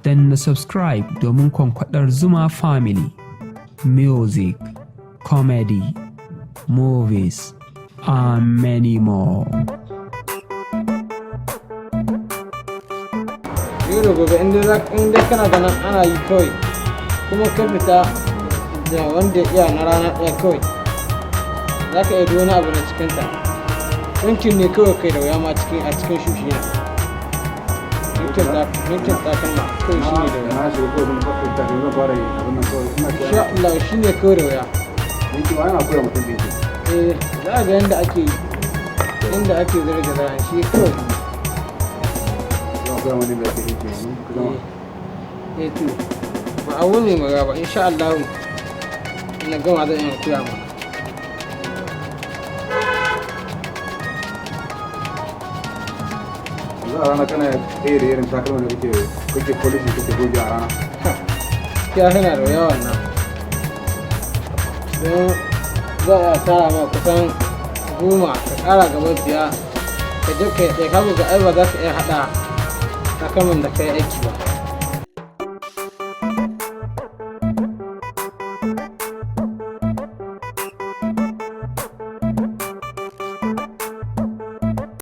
Danna subscribe domin kwankwadar Zuma Family. Music, comedy, movies, and many more. Yau da gobe, in dai kana ganin ana yi kawai, kuma ka fita da wanda ya iya na rana ɗaya kawai, za ka iya duk wani abu na cikinta. Ɗinkin ne kawai kai da wuya ma cikin a cikin shushi na. Ɗinkin takalma kawai shi ne da wuya. Na shiga kawai zan fara takalmi, zan fara yin abin nan kawai ina Insha Allah shi ne kawai da wuya. Ɗinki ma yana koya mutum ɗinki. Eh, za a ga yadda ake yi, yadda ake zirga zaren shi kawai. Zan koya wani da ake ɗinki yanzu ku gama. Eh to, ba abu ne maga ba, insha Allah ina gama zan iya koya maka. Yanzu a rana kana ɗaya da irin takalman da kake polishi, kake goge a rana? Gaskiya yana da wuya wannan, don za a tara ma kusan 10, ka ƙara gaba 5, ka je ka yi ɗaya, ka ga ai ba za ka iya haɗa takalman da ka yi aiki ba.